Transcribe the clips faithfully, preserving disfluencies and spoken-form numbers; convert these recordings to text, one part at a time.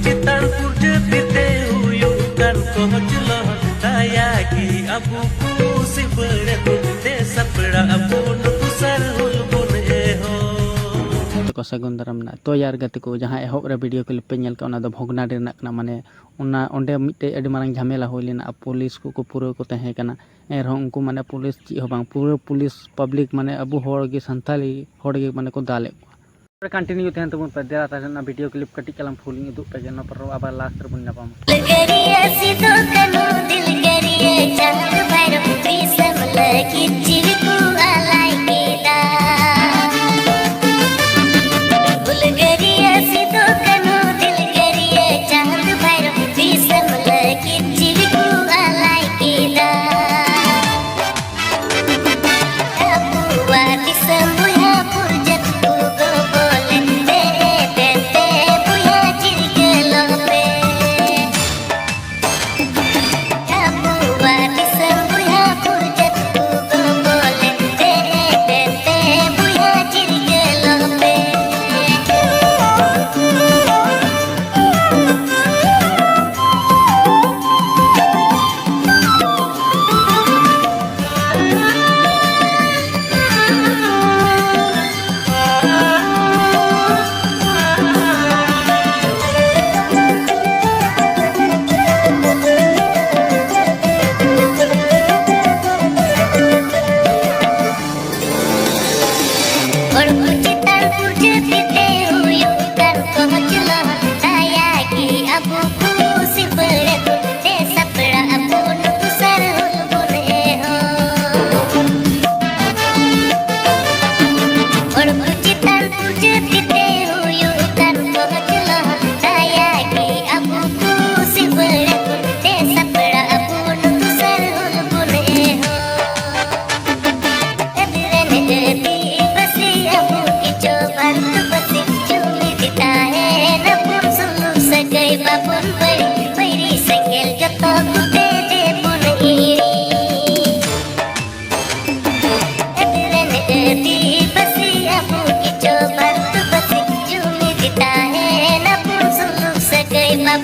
ᱪᱮᱛᱟᱱ ᱯᱩᱨᱡᱟᱹ ᱛᱤᱛᱮ ᱦᱩᱭᱩᱜ ᱠᱟᱱ ᱠᱚᱪᱞᱚᱱ, ᱫᱟᱭᱟ ᱜᱮ ᱟᱵᱚ ᱠᱚ ᱥᱤᱵᱟᱹᱲ ᱵᱚᱱ ᱛᱮ ᱥᱟᱯᱲᱟᱜ ᱟᱵᱚ ᱱᱩᱠᱩ ᱥᱟᱨ ᱦᱩᱞ ᱵᱚᱱ ᱮᱦᱚᱵ᱾ ᱛᱮᱠᱚ ᱥᱟᱹᱜᱩᱱ ᱫᱟᱨᱟᱢ ᱢᱮᱱᱟᱜᱼᱟ᱾ ᱛᱚ ᱭᱟᱨ ᱜᱟᱛᱮ ᱠᱚ, ᱡᱟᱦᱟᱸ ᱮᱦᱚᱵ ᱨᱮ ᱵᱷᱤᱰᱤᱭᱳ ᱠᱞᱤᱯ ᱯᱮ ᱧᱮᱞ ᱠᱟᱜ, ᱚᱱᱟ ᱫᱚ ᱵᱷᱚᱜᱽᱱᱟᱰᱤ ᱨᱮᱱᱟᱜ ᱠᱟᱱᱟ᱾ ᱢᱟᱱᱮ ᱚᱱᱟ, ᱚᱸᱰᱮ ᱢᱤᱫᱴᱮᱡ ᱟᱹᱰᱤ ᱢᱟᱨᱟᱝ ᱡᱷᱟᱢᱮᱞᱟ ᱦᱩᱭ ᱞᱮᱱᱟ, ᱟᱨ ᱯᱩᱞᱤᱥ ᱠᱚᱠᱚ ᱯᱩᱨᱟᱹ ᱠᱚ ᱛᱟᱦᱮᱸ ᱠᱟᱱᱟ᱾ ᱮᱱᱨᱮᱦᱚᱸ ᱩᱱᱠᱩ ᱢᱟᱱᱮ ᱯᱩᱞᱤᱥ ᱪᱮᱫ ᱦᱚᱸ ᱵᱟᱝ, ᱯᱩᱨᱟᱹ ᱯᱩᱞᱤᱥ ᱯᱟᱵᱽᱞᱤᱠ ᱢᱟᱱᱮ ᱟᱵᱚ ᱦᱚᱲ ᱜᱮ, ᱥᱟᱱᱛᱟᱲᱤ ᱦᱚᱲ ᱜᱮ ᱢᱟᱱᱮ ᱠᱚ ᱫᱟᱞᱮᱫ ᱠᱚᱣᱟ᱾ ᱠᱚᱱᱴᱤᱱᱤᱭᱩ ᱛᱟᱦᱮᱱ ᱛᱟᱵᱚᱱ ᱯᱮ᱾ ᱫᱮᱞᱟ ᱛᱟᱦᱞᱮ ᱚᱱᱟ ᱵᱷᱤᱰᱤᱭᱳ ᱠᱞᱤᱯ ᱠᱟᱹᱴᱤᱡ ᱪᱟᱞᱟᱝ ᱯᱷᱩᱞᱤᱧ ᱩᱫᱩᱜ ᱯᱮᱜᱮ, ᱚᱱᱟ ᱯᱚᱨ ᱟᱵᱟᱨ ᱞᱟᱥᱴ ᱨᱮᱵᱚᱱ ᱧᱟᱯᱟᱢᱟ᱾ ᱦᱩᱞᱜᱟᱹᱨᱤᱭᱟᱹ ᱥᱤᱫᱩ ᱠᱟᱹᱱᱦᱩ ᱫᱤᱞᱜᱟᱹᱨᱤᱭᱟᱹ ᱪᱟᱸᱫ ᱵᱷᱟᱭᱨᱚ ᱫᱤᱥᱚᱢ ᱞᱟᱹᱜᱤᱫ ᱡᱤᱣᱤ ᱠᱚ ᱟᱞᱟᱭ ᱠᱮᱫᱟ᱾ ᱦᱩᱞᱜᱟᱹᱨᱤᱭᱟᱹ ᱥᱤᱫᱩ ᱠᱟᱹᱱᱦᱩ ᱫᱤᱞᱜᱟᱹᱨᱤᱭᱟᱹ ᱪᱟᱸᱫ ᱵᱷᱟᱭᱨᱚ ᱫᱤᱥᱚᱢ ᱞᱟᱹᱜᱤᱫ ᱡᱤᱣᱤ ᱠᱚ ᱟᱞᱟᱭ ᱠᱮᱫᱟ᱾ ᱟᱵᱚᱣᱟᱜ ᱫᱤᱥᱚᱢ ᱵᱚᱭᱦᱟ ᱯᱷᱩᱨᱜᱟᱹᱞ ᱠᱚ ᱜᱚᱵᱚᱞ ᱨᱮ ᱮᱵᱮᱱ ᱛᱮ ᱵᱚᱭᱦᱟ ᱪᱤᱨᱜᱟᱹᱞᱚᱜ ᱯᱮ᱾ ᱟᱵᱚᱣᱟᱜ ᱫᱤᱥᱚᱢ ᱵᱚᱭᱦᱟ ᱯᱷᱩᱨᱜᱟᱹᱞ ᱠᱚ ᱜᱚᱵᱚᱞ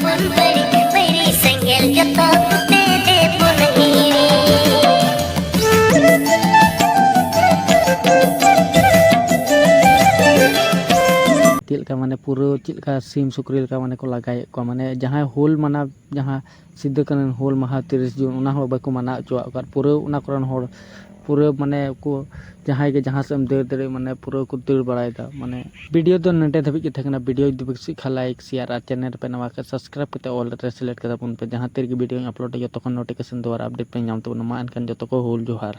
ᱵᱚᱱ ᱵᱟᱹᱲᱤᱡ ᱵᱟᱹᱭᱨᱤ ᱥᱮᱸᱜᱮᱞ ᱡᱚᱛᱚ ᱠᱚᱛᱮ ᱫᱮᱵᱚᱱ ᱦᱤᱲᱤᱧ᱾ ᱪᱮᱫ ᱞᱮᱠᱟ ᱢᱟᱱᱮ ᱯᱩᱨᱟᱹ ᱪᱮᱫ ᱞᱮᱠᱟ ᱥᱤᱢ ᱥᱩᱠᱨᱤ ᱞᱮᱠᱟ ᱢᱟᱱᱮ ᱠᱚ ᱞᱟᱜᱟᱭᱮᱫ ᱠᱚᱣᱟ, ᱢᱟᱱᱮ ᱡᱟᱦᱟᱸᱭ ᱦᱩᱞ ᱢᱟᱱᱟᱣ, ᱡᱟᱦᱟᱸ ᱥᱤᱫᱩ ᱠᱟᱹᱱᱦᱩ ᱦᱩᱞ ᱢᱟᱦᱟ ᱛᱤᱨᱤᱥ ᱡᱩᱱ, ᱚᱱᱟ ᱦᱚᱸ ᱵᱟᱠᱚ ᱢᱟᱱᱟᱣ ᱦᱚᱪᱚᱣᱟᱜ ᱠᱟᱱ, ᱯᱩᱨᱟᱹ ᱚᱱᱟ ᱠᱚᱨᱮᱱ ᱦᱚᱲ ᱯᱩᱨᱟᱹ ᱢᱟᱱᱮ ᱠᱚ ᱡᱟᱦᱟᱸᱭ ᱜᱮ ᱡᱟᱦᱟᱸ ᱥᱮᱫ ᱮᱢ ᱫᱟᱹᱲ ᱫᱟᱲᱮᱭᱟᱜ, ᱢᱟᱱᱮ ᱯᱩᱨᱟᱹ ᱠᱚ ᱫᱟᱹᱲ ᱵᱟᱲᱟᱭᱮᱫᱟ᱾ ᱢᱟᱱᱮ ᱵᱷᱤᱰᱤᱭᱳ ᱫᱚ ᱱᱚᱰᱮ ᱫᱷᱟᱹᱵᱤᱡ ᱜᱮ ᱛᱟᱦᱮᱸ ᱠᱟᱱᱟ᱾ ᱵᱷᱤᱰᱤᱭᱳ ᱡᱩᱫᱤ ᱯᱮ ᱠᱩᱥᱤᱜ ᱠᱷᱟᱱ ᱞᱟᱭᱤᱠ, ᱥᱮᱭᱟᱨ ᱟᱨ ᱪᱮᱱᱮᱞ ᱨᱮᱯᱮ ᱱᱟᱣᱟ ᱠᱷᱟᱱ ᱥᱟᱵᱥᱠᱨᱟᱭᱤᱵ ᱠᱟᱛᱮ ᱚᱞ ᱨᱮ ᱥᱤᱞᱮᱠᱴ ᱠᱟᱛᱟ ᱵᱚᱱ ᱯᱮ, ᱡᱟᱦᱟᱸ ᱛᱤ ᱨᱮᱜᱮ ᱵᱷᱤᱰᱤᱭᱳᱧ ᱟᱯᱞᱳᱰᱟ ᱡᱚᱛᱚ ᱠᱷᱚᱱ ᱱᱳᱴᱤᱯᱷᱤᱠᱮᱥᱚᱱ ᱫᱩᱣᱟᱨᱟ ᱟᱯᱰᱮᱴ ᱯᱮ ᱧᱟᱢ ᱛᱟᱵᱚᱱᱟ᱾ ᱢᱟ ᱮᱱᱠᱷᱟᱱ ᱡᱚᱛᱚ ᱠᱚ ᱦᱩᱞ ᱡᱚᱦᱟᱨ᱾